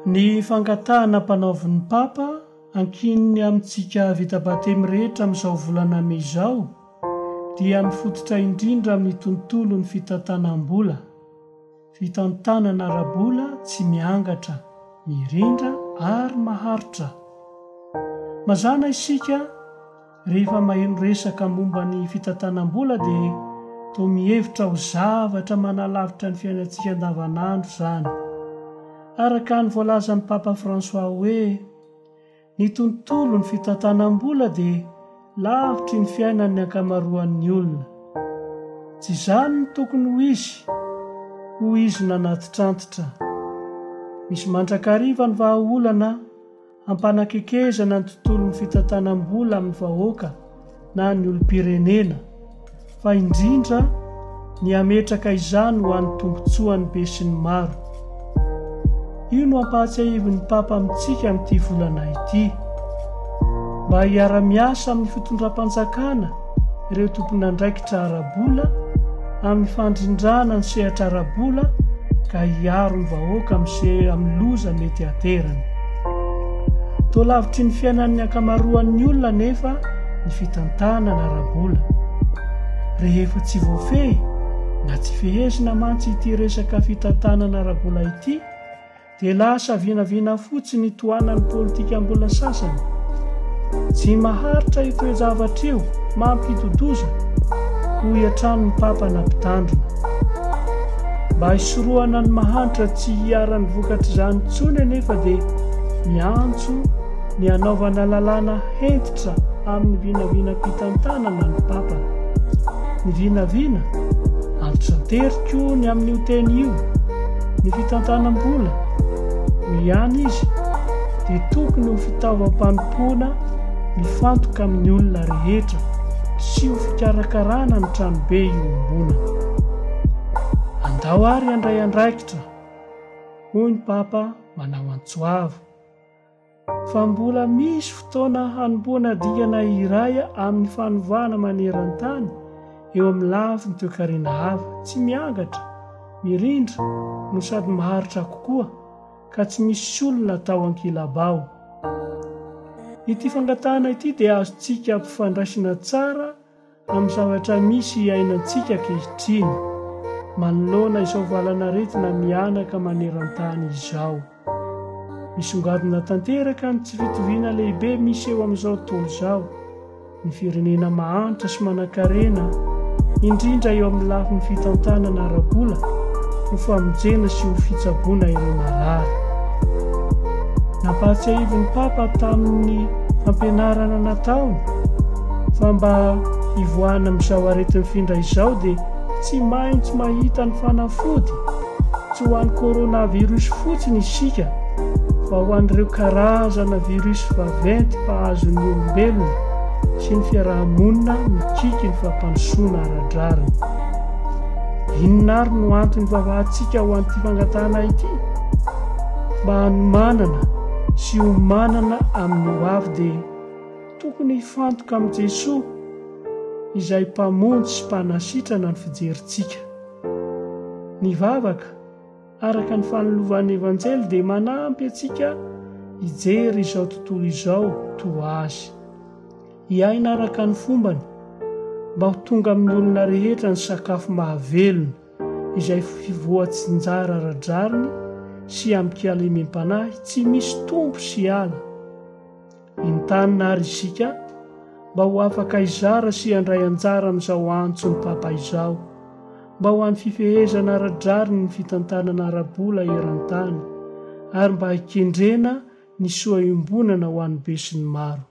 Ny fangatahana ampanaovin'ny Papa ankininy amintsika vita batemy rehetra amin'izao volana mey izao dia mifototra indrindra amin'ny tontolon'ny fitantanam-bola. Fitantanana ara-bola tsy miangatra, mirindra ary maharitra. Mazàna isika rehefa maheno resaka momba ny fitantanam-bola dia toa mihevitra ho zavatra manalavitra ny fiainantsika andavanandro izany. Araka ny voalazan'ny Papa François hoe, Ny tontolon'ny fitantanam-bola dia lavitry ny fiainan'ny ankamaroan'ny olona. Tsy izany no tokony ho izy, hoy izy nanatitrantitra. Misy mandrakariva ny vahaolana hampanakekezana ny tontolon'ny fitantanam-bola amin'ny vahoaka na ny olom-pirenena, fa indrindra ny hametraka izany ho an'ny tombontsoan'ny besinimaro. Io no ampahatsiahivin'ny Papa amintsika amin'ity volana ity. Mba hiara-miasa amin'ny fitondram-panjakana ireo tompon'andraikitra ara-bola amin'ny fandrindrana ny sehatra ara-bola ka hiaro ny vahoaka amin'ny loza mety haterany. Toa lavitry ny fiainan'ny ankamaroan'ny olona anefa ny fitantanana ara-bola. Rehefa tsy voafehy na tsy fehezina mantsy ity resaka fitantanana ara-bola ity dia lasa vinavina fotsiny tohanan'ny politikam-bola sasany. Tsy maharitra io toe-javatra io, mampidi-doza, hoy hatrany ny Papa nampitandrina. Mba hisorohana ny mahantra tsy hiharan'ny vokatr'izany intsony anefa dia miantso ny hanaovana lalàna hentitra amin'ny vinavinam-pitantanana ny Papa. Ny vinavina, antitranteriko ny amin'io teny io, ny fitantanam-bola, hoy ihany izy, dia tokony ho fitaovam-panompoana mifantoka amin'ny olona rehetra sy ho fikarakarana ny tranobe iombonana. Andao àry handray andraikitra, hoy ny Papa manao antso avo. Fa mbola misy fotoana hanombohana dingana iray amin'ny fanovana maneran-tany eo amin'ny lafiny toekarena hafa, tsy miangatra, mirindra no sady maharitra kokoa ka tsy misy olona atao ankilabao. Ity fangatahana ity dia azontsika ampifandraisina tsara amin'ny zavatra misy iainantsika ankehitriny manoloana izao valanaretina mihanaka maneran-tany izao. Misongadina tanteraka ny tsy fitoviana lehibe misy eo amin'izao tontolo izao, ny firenena mahantra sy manankarena, indrindra eo amin'ny lafiny fitantanana ara-bola ho famonjena sy ho fitsaboana ireo marary. Nampahatsiahivin'ny Papa tamin'ny fampianarana nataony fa mba hivoahana amin'izao areti-mifindra izao dia tsy maintsy mahita ny fanafody tsy ho an'ny coronavirus fotsiny isika fa ho an'ireo karazana virus vaventy mpahazo ny olombelona sy ny fiaraha-monina mikiky ny fampandrosoana ara-drariny. Inona ary no antony ivavahantsika ho an'ity fangatahana ity? Mba hanomanana sy hiomanana amin'ny ho avy dia tokony hifantoka amin'i Jesoa izay Mpamonjy sy Mpanasitrana ny fijerintsika. Ny vavaka, araka ny fanilovan'ny Evanjely dia manampy antsika hijery izao tontolo izao toa azy. Hiaina araka ny fombany mba ho tonga amin'ny olona rehetra ny sakafo mahavelona izay fivoatsinjara ara-drariny sy amin-kalemem-panahy tsy misy tompo sy ala. Entanina àry isika mba ho afaka hizara sy handray anjara amin'izao antson'ny Papa izao, mba ho an'ny fifehezana ara-drariny ny fitantanana ara-bola eran-tany ary mba hikendrena ny soa iombonana ho an'ny besinimaro.